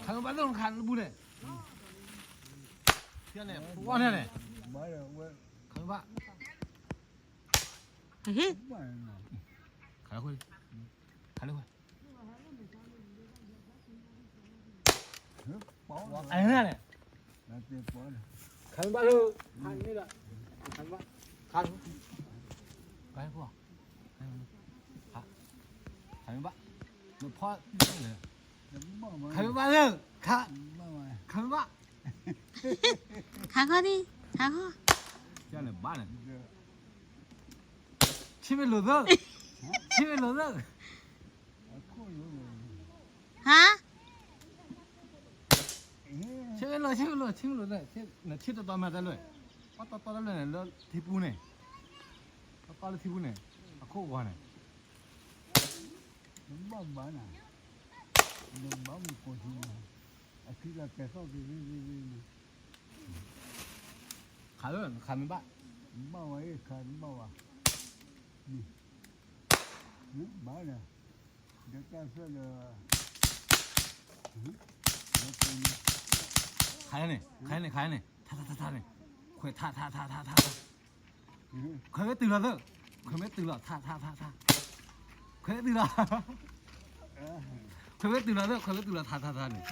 ခးမ့ၢ်ဘၣ်လၢနခးနဘူၣ်န့ၣ်, န့ၣ်, ဝါန့ၣ်န့ၣ်, ခးမ့ၢ်ဘၣ်, ခးလၢခွဲ, ခးလၢခွဲ, န့ၣ်, ခးမ့ၢ်ဘၣ်လၢ, ခးမ့ၢ်ဘၣ်, ခးလၢ, ခးလၢခွဲ, ခးမ့ၢ်ဘၣ်, နဖီၣ်, ခးမ့ၢ်ဘၣ်လၢ, ခး, ခးမ့ၢ်ဘၣ်, ခးခီဒံ, ခးခီ, န့ၣ်ဘၣ်န့ၣ်, ဆ့မ့ၢ်လိာ်သၢ, ဆ့မ့ၢ်လိာ်သၢ, ဟါ, ဆ့မ့ၢ်လိာ်, ဆ့မ့ၢ်လိာ်, ဆ့မ့ၢ်လိာ်သၢ, နဆ့တတီၤမၤတၢ်လွဲၢ်, ပှၤတီတီတၢ်လွဲၢ်န့ၣ် လၢထံပူၤန့ၣ်, ပှၤတီလၢထံပူၤန့ၣ်, အခိၣ်ဝါန့ၣ် နဘၣ်ဘၣ်နၤ, နဘၣ်မုၢ်ကိးထံနၤ, အခံဂၤကဲၤထီၣ်က့ၤ, ခးလၢနခးမ့ၢ်ဘၣ်, ဘၣ်ဝဲခးနဘၣ်ဝဲ, ဘၣ်နၤ, ဒီးတၢ်ဆၢဒီး, ခးန့ၣ်, ခးန့ၣ်, ခးန့ၣ်, ထးထးထးထးန့ၣ်, ခွဲးထးထးထးထးထးထး ခွဲးဝဲတုၤလီၤသၢ, ခွဲးဝဲတုၤလီၤ ထးထးထးထး, ခွဲးဝဲတုၤလီၤ, ခွဲးဝဲတုၤလီၤသၢ, ခွဲးဝဲတုၤလီၤ ထးထးထးန့ၣ်,